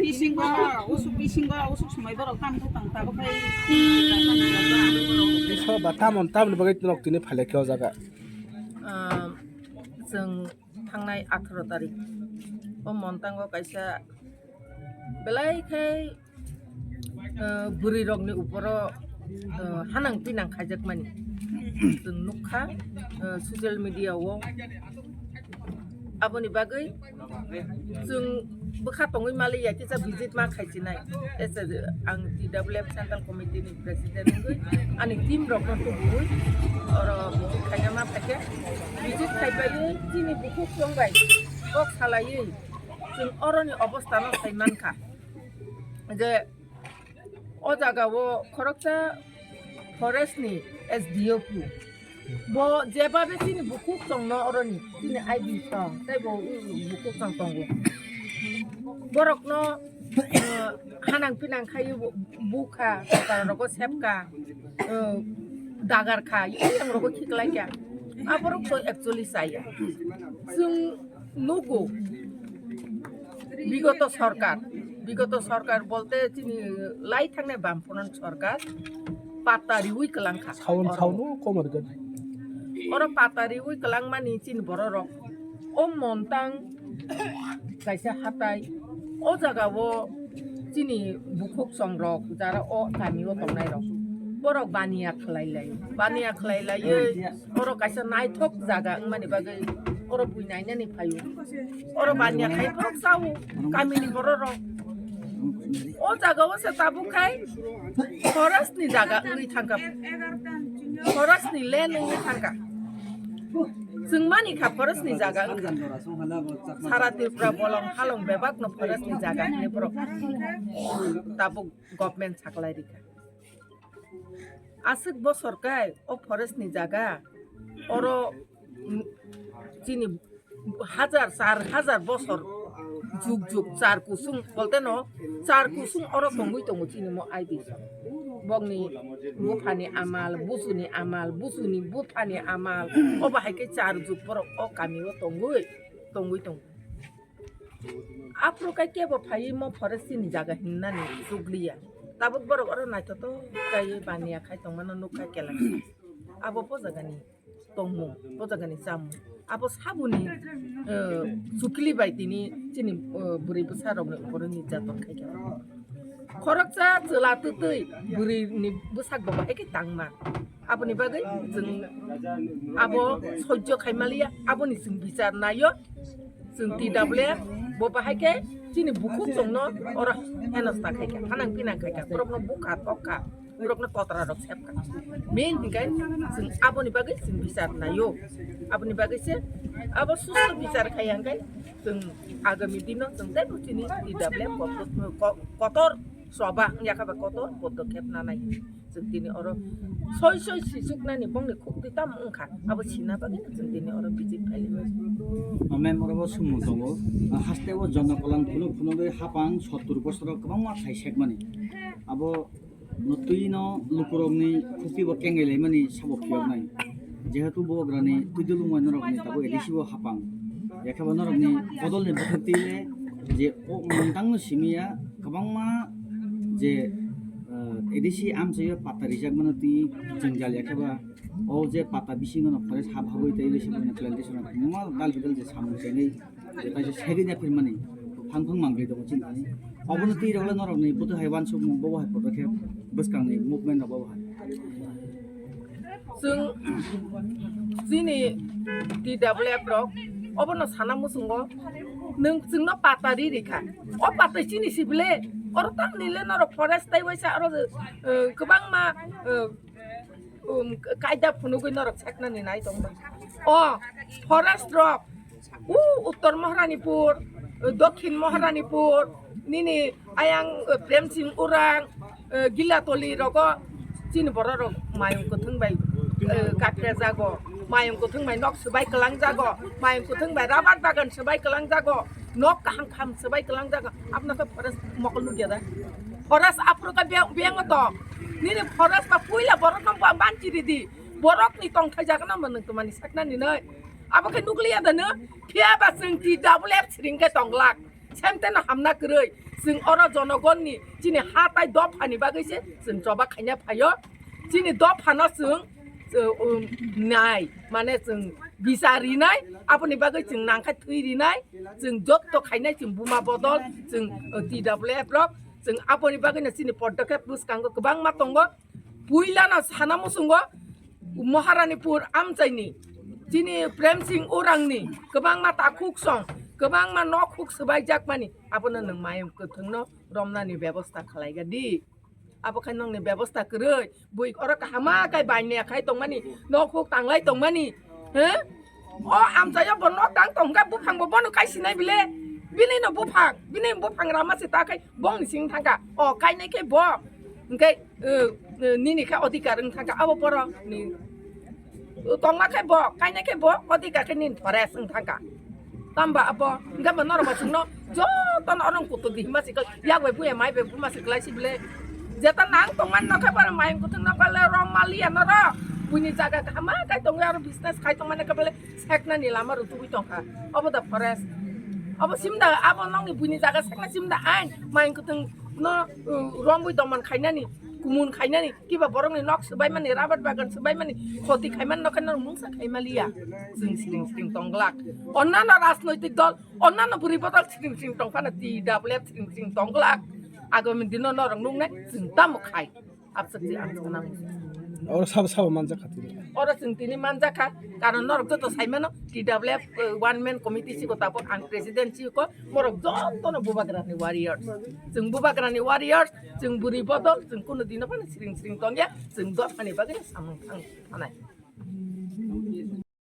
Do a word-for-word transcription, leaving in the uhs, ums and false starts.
Bisingo, usuk bisingo, usuk somoi borok tam thok tang tabuk khai. Biso ba tamon tamni bagwi norok tini phailai khe o jaga. Ah, chwng thangnai atharo tarik o Montango kaisa belai khai, ah, bwrwi rokni uporo, ah, hanang pinang khaijakmani chwng nukha, ah, social media o. Aboni bagwi chwng bwkha tongwi maliya kisa visit ma khaisinai. As a, ang T W F Central Committee ni President wngwi ani team rokno tubuwi oro visit khaina ma phaikhe. Visit khaibai chini bukhuk chwng bai kok salaiwi chwng oroni obostha no sai mankha je o jaga o khoroksa forest ni S D O P bo jebabe chini bukhuk chwngno oroni chini I D chwng tei bo bukhuk chwng tongo. Borokno, eh, hanang pinang khai bukha, rogo sepka, eh, dagar kha, yang rogo khiklai kha. Aborok to actually saya. Chwng nugo bigoto sorkar, bigoto sorkar bolte chini lai thangnai Bamfront sorkar pata riwi kwlang kha. Saun, oro saun, o komor gani. Oro pata riwi kwlang mani chini bororok o Montang kaisa hatai, o jaga o chini bukhuk chwng rok jara o kami o tongnai rok borok baniya khlai lai, baniya khlai lai. Oro kaisa naithok jaga wngmani bagwi oro bui nainani phaio. Oro baniya khai borok chao, kamini bororok. O jaga o se tabuk khai forest ni jaga wngwi thangkha. Forest ni land wngwi thangkha. Chwng mani kha forest ni jaga wngkha. Sara Tripura bolong halong bebak no forest ni jaga hinwi borok tabuk government saklai rikha. Aswk bosor kai o forest ni jaga oro, mm, chini hajar, char hajar bosor juk juk char kusung bolte no char kusung oro tongwi tongo chini mo I D. Bokni buphani amal, busuni amal, busuni buphani amal, obo hai khe char juk borok o kami o tongwi, tongwi tongo. Aphuru kai kebo phaiwi mo forest ni jaga hinnani chugliya. Tabuk borok oro naithotok kaiwi baniya khai tongmano nukha keleng. Abo bo jagani tongmung, bo jagani chamung. Abo saboni, eh, chukli bai tini chini, eh, bwrwi bwsa rokni uporo nirjaton khaikha. Khoroksa chwla twtwi bwrwini bwsak bo bahai khe tangma. Aboni bagwi chwng abo sojjo khai maliya, aboni chwng bichar naio. Chwng T W F bo bahai khe chini bukhuk chwngno oro henosta khai kha, hanang pinang khai kha, borokno bukha thok kha, borokno kotra rok sep kha. Main hinkhe chwng aboni bagwi chwng bichar naio, aboni bagwi se abo susto bichar khai ya hinkhe chwng agami dino chwng teibo chini T W F kotor, ko-, kotor soba wngya kha ba kotor podokhep nanai. Chwng tini oro soi soi sisuknani bongni khukti tamo wngkha, abo sina bagwi chwng tini oro visit khailai. O mem oro bo sumung tongo, haste o jonokolan phunuk phunugwi hapang sottur bosoro kwbangma thai sekmani. Abo no twi no lukurokni khukti bo kengai laimani sabo phiyoknai. Jehetu bo grani twidulung bai norokni tabuk A D C bo hapang. Yakhe bo norokni bodolni bwkhak twi le je o mwntangno simi ya kwbangma je, ah, A D C amchaio pata rijak mano twi jwngjal yakhe ba o je pata bisingo no forest hap habwi tei bisi plantation no kwbangma dal bidal je samung chenwi je kaisa segwi ya phirmani phang phang mangli tongo chini thani. Obono twi rok le norokni buto hai uansukmung bobo hai podokhe bwskangni movement rok bobo hai. Chwng chini T W F rok obono sana muchungo, nwng chwngno pata ri rikha. O pata chini si bile, oro tamni le norok forest tai waisa oro, eh, kwbangma, eh, um, kaida phunugwi norok seknani nai tongma. O forest rok u Uttor Maharanipur, Dokhin Maharanipur, nini ayang, eh, Prem Singh Urang, eh, Gilatoli rogo Chini borok rok mayung kwthwng bai, eh, kathre jago, mayung kwthwng bai nok swbai kwlang jago, mayung kwthwng bai rabar bagan swbai kwlang jago, nok kaham kaham swbai kwlang jago. Abno khe forest mokol nukya da? Forest aphuru khe biyang, biyang to. Nini forest ba puila borok no ba-, banchi ridi. Borok ni tongthai jaga no manung tumani sakna ni noi. Abo khe nukliya da no? Phiya ba chwng T W F siring khe tonglak. Semteno hamna kwrwi, chwng oro jonogonni chini ha tai dophani bagwi se chwng choba khaina phaio. Chini dophano chwng, chwng, um, nai, mane chwng bichar rinai, aboni bagwi chwng nangkha thwi rinai, chwng jotto khainai chwng buma bodol, chwng, uh, T W F rok, chwng aboni bagwino chini podokep bwskango kwbangma tongo. Puilano sana muchungo Maharanipur amchaini chini Prem Singh Urangni kwbangma takhuk song, kwbangma nok huk swbaijakmani, abono nwng mayung kwthwngno romnani bebosta khlaiga di. Abo khe nokni bebosta kwrwi, bui oro kahama kai bainaya khai tongmani, nok huk tanglai tongmani, he? O amchaio bo nok tang tongkha, buphang bo bono kaisinai bile, bini no buphang, bini buphang rama se ta khai bongni sing thangkha, o kainai khe bo, hwnkhe, eh, eh, nini khe odhikar wng thangkha, abo borok ni, eh, tongma khe bo, kainai khe bo, odhikar khe nini forest wng thangkha. Tamba abo, hwnkhe bo norok bo chwngno jotono oro kutuk di hima sikal, yak bai buya mai bai buma siklai si bile. Jeta nang tongmani nokhe borok mayung kutuk nokole rong maliya norok. Buini jaga kaham ma kai tongo aro business khai tongmani khe bele seknani lama rutugwi tongkha. Obo da forest. Obo simda abo nokni buini jaga sekna simda ain mayung kutuk no, uh, romwi dongman khainani, kumun khainani, kiba borokni nok swbaimani, rabar bagan swbaimani, khoti khaimani nokhe norok mungsa khaimaliya. Chwng siring siring tongglak. Onnano rajnoitik dol, onnano bwrwi bodol siring siring tongphano T W F siring siring tongglak. Agami dino norok nuknai chwng tamo khai. Absakchi ang sana. Oro sabo sabo manjak kha tini. Oro chwng tini manjak kha, karon norok joto saimano T W F, eh, one man committee siko tabuk ang president siko, morok jotono Bubagrani warriors. Chwng Bubagrani warriors, chwng bwrwi bodol, chwng kuno dino phano siring siring tongya, chwng dophani bagwi samung thang thanai.